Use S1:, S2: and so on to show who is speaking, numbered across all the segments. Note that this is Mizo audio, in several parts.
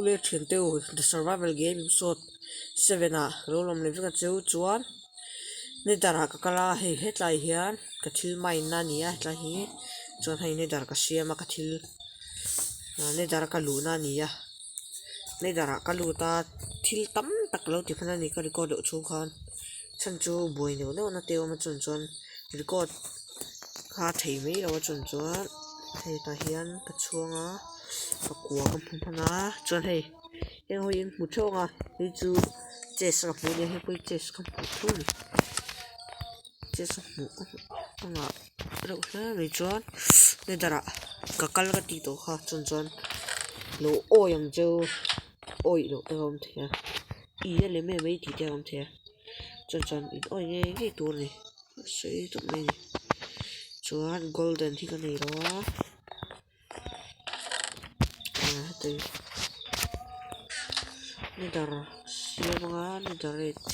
S1: Kule thian te u The Survival Game episode 7 ah ka lo lawm leh vek a cheu chuan nether ah ka kal a hei hetlai hian ka thil mine na a ni a hetlai hi chuan hei nether ka siam a ka thil nether a ka luh na a ni a nether ah ka lut a thil tam tak ka lo ti hman a ni ka record loh chhung khan chhan chu buai neuh neuh na te a awm a chuan chuan record kha a thei mai lo a chuan chuan hei tah hian ka chhuang a pakua ka hmu hman a chuan hei heng ho hi an hmu theuh ang a hei chu chest ka hmu a nia hei pawh hi chest ka hmu tho a ni chest a hmuh ka ngah reuh hle mai chuan nether ah ka kal ka tih tawh kha chuan chuan lo awi ang cheu awih loh te a awm thei a i a lem em mai tih te a awm thei a chuan chuan in awi ngei ngei tur a ni. Sei tawp mai a ni chuan golden hi ka nei lo a ah heti nether siam anga netherite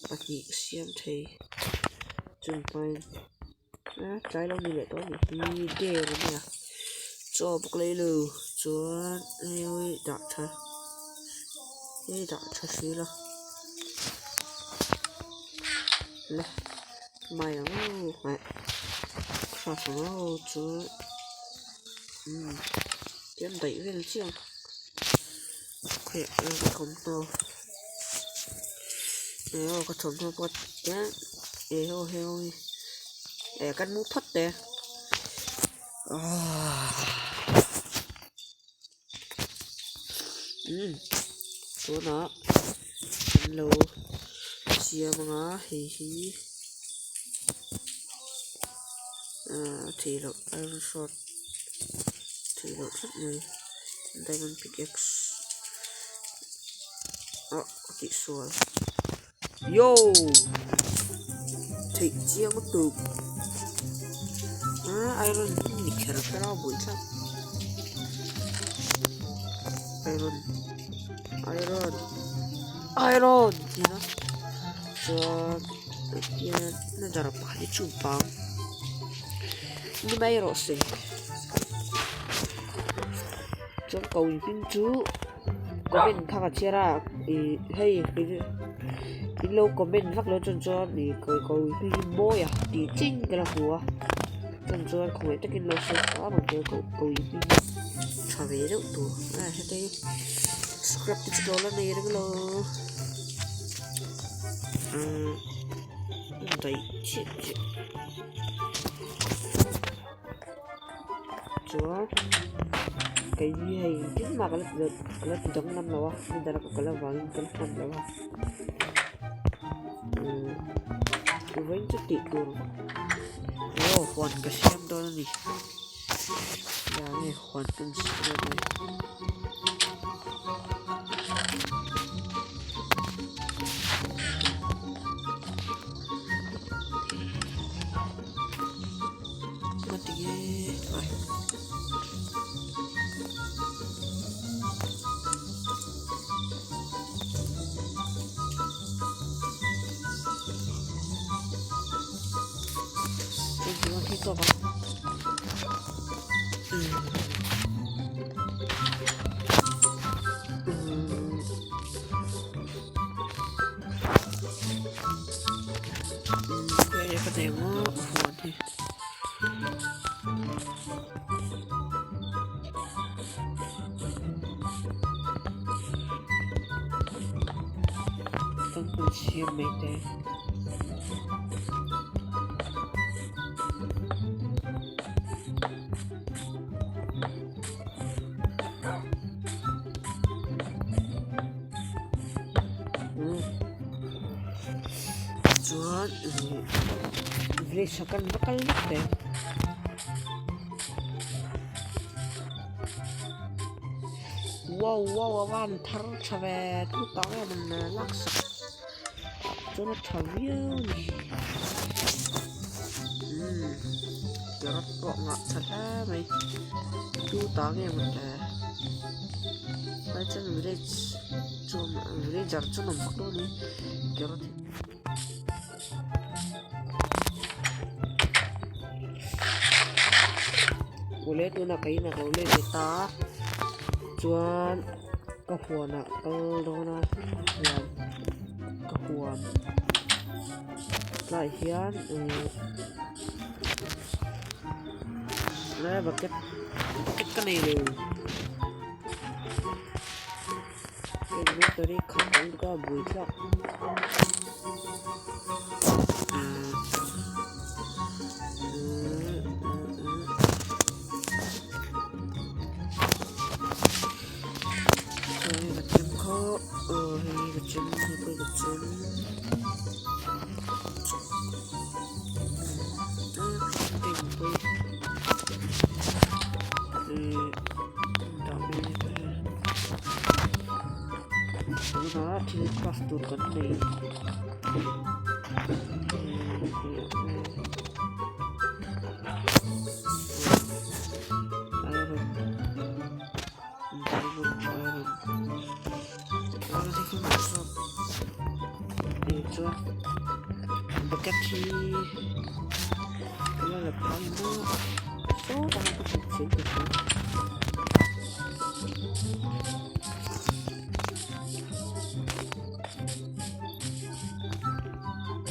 S1: pahnih ka siam thei chumi hmain tlai lo ni leh tawh a ni hi der a nia chaw bawk leh lo chuan hei hi dah tha hei dah tha si la. Le mai ang aw hmeh craft ang aw chu umm tlem daih vel chiang khawiah nge ka thawmhnaw eh aw ka thawmhnaw pawh tlem eh aw heng ho hi eh kan mu phawt teh ahh umm tunah kan lo siam anga hei hi ahh a theih loh iron sword theih loh tlat mai diamond pickaxe ah ka tihsual yo theih chiang lutuk ah iron ni kher kher a buaithlak iron iron iron tih a chuan tihian nether pakhat hi chu bang ni mai rawh se chuan ko hming chu. Comment kha ka chhiar a ih hei in lo comment vak lo chuan chuan ih kawi kawi hi hi mawi a tih ching ka la hmu a chuan chuan khawngaih takin lo sawi hram ang che kawi hi tha ve deuh tur a heta hi scrap te chu ka lo la nei reng lo umm daih chiah chiah. Chuan kei hi hei engtin mah ka la ti ka la ti danglam lo a ni dara ka kal avangin ka la hman lo a umm vawiin chu tih tur aw huan ka siam dawn a ni eng nge huan kan siam dawn a ni. Siam mai te. Chuan village ah kan va kal vek teh. Wow wow a van thar tha ve thu tak em an laksak chuan a tha viau a ni umm carrot pawh a ngah tha hle mai tu tak em an le lai chuan village chuan villager chuan awm vak lo a ni carrot hi. Awle tunah ka inah ka lo let leh ta a. Chuan ka huanah kal dawn a huan ka huan tlaiah hian ihh bucket bucket ka nei lo ka inventory khat ang ka bui thlak umm umm umm. Hei ka chem kha aw hei ka chem hei pawh ka chem tunah thil craft tur kan nei. Bucket hi ka la la phai maw sawtah ka hmu thei ka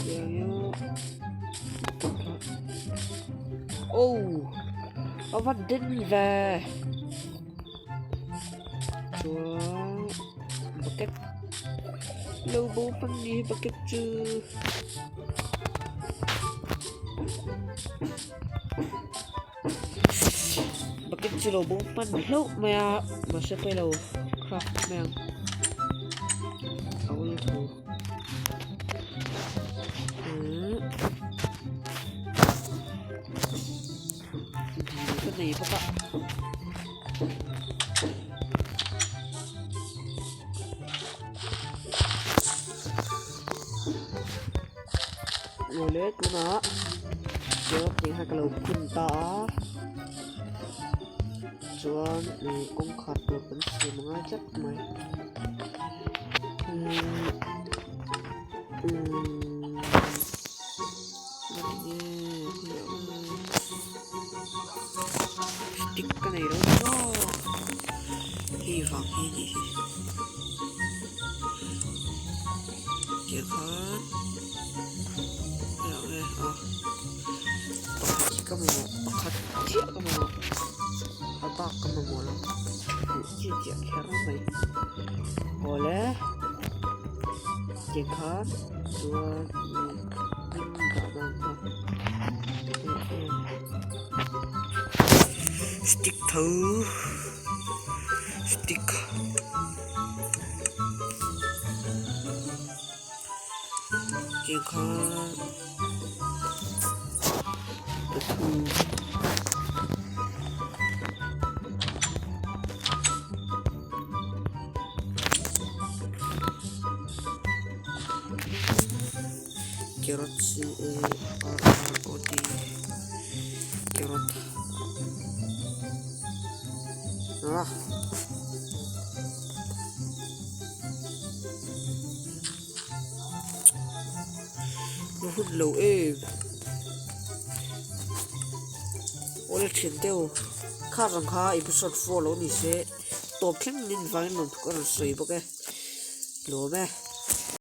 S1: hria. Oh a va den ve chuan bucket lo bo hman ni hi bucket chu bucket chu lo bo hman hlauh mai a mahse pawilo craft mai ang a ul tho. Dil ka nei bawk a. Awle tunah chuan tih kha ka lo phun ta a chuan ih kawngkhar tur kan siam a ngai tlat mai. Stick ka nei lo maw hei vang hi a nih hi tiang khan pakhat hi ka mamawh pakhat chiah ka mamawh a bak ka mamawh lo chiah chiah kher mai awle tiang khan chuan hnim dah nan kha stick tho stick. Tiang khan pathum carrot c a r r o t carrot ah. Na hun lo em awle thian deuh kha vang kha episode 4 lo ni se tawp thleng nin vangin rawn thuk a rawn sawi bawk e lawm e.